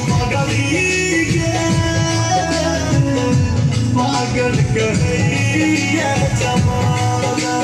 पगली गे पागल कहैया जमाना।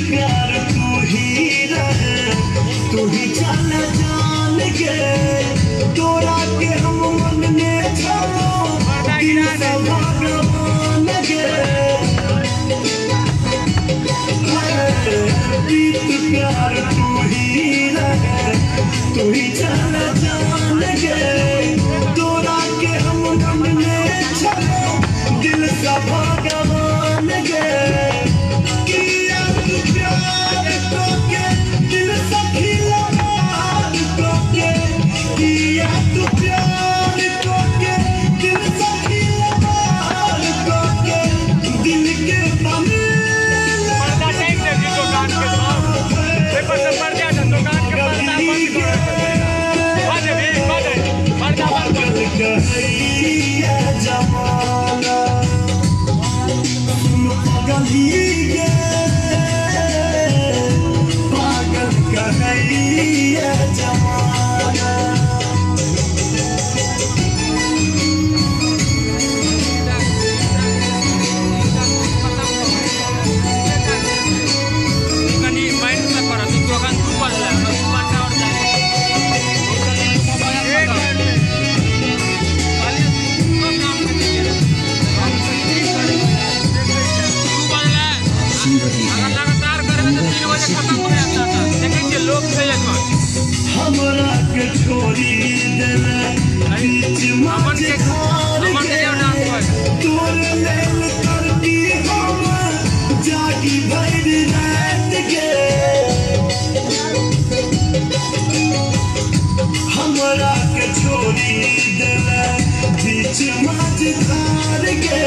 प्यार तू ही रहे तू ही चल जान के तोरा के हम मन ने छो दिल से भगवान के। प्रीत प्यार तू ही रहे तू ही चल जान के तोरा के हम मन ने छो दिल से भगवान के। जमाना सुन पगली गे पागल कहैया जमाना। हमरा के छोड़ी देले बीच माझ के तोर लेल करती हम जागी भरि रात के। हमरा के छोड़ी देले बीच माझ के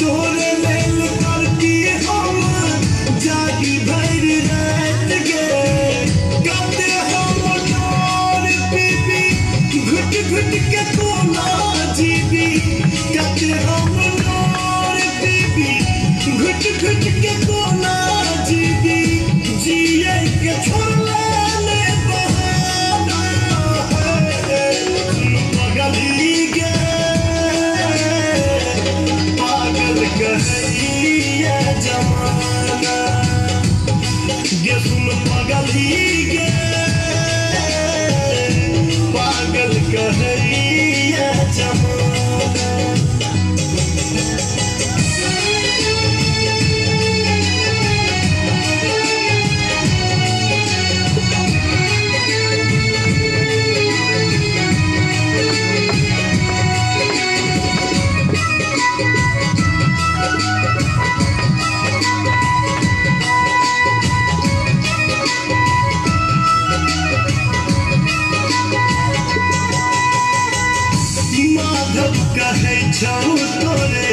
तोर लेल करती हम जागी भरि रात के। घुट घुट के कोना जीबी कते हम नोर पीबी घुट घुट के कोना जीबी जिए के छोड़ले ने बहाना। पगली गे पागल कहैया जमाना गे सुन पगली गे पागल कहैया जमाना। माधव कहै छौ तोरे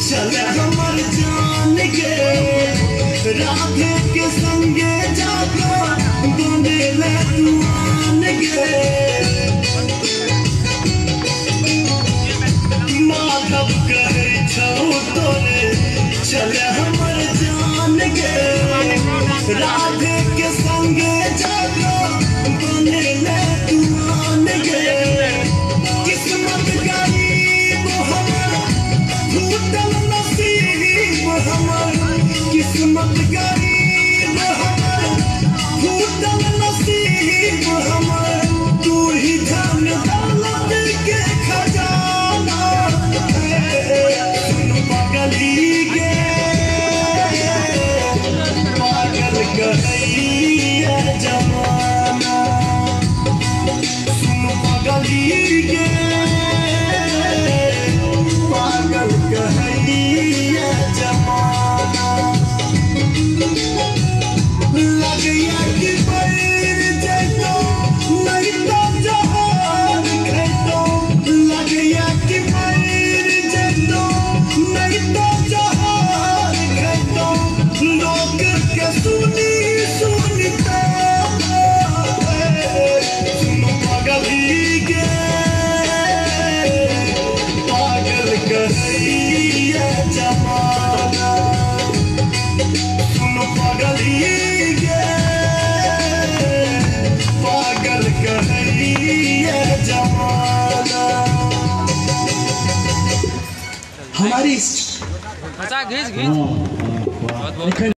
चल हमर जान के राधे के संगे जाकर बनेले तू आन के। माधव कहै छौ तोरे चल हमर जान के राधे के संगे जाकर बनेले तू आन के। किस्मत गरीब हमर फूटल नसीब हमर किस्मत गरीब हमर फूटल नसीब हमर तू ही धन दौलत के खजाना। सुन पगली गे पागल कहै जमाना। सुन पगली गे पागल कहैया जमाना। हमारी घीच घीच।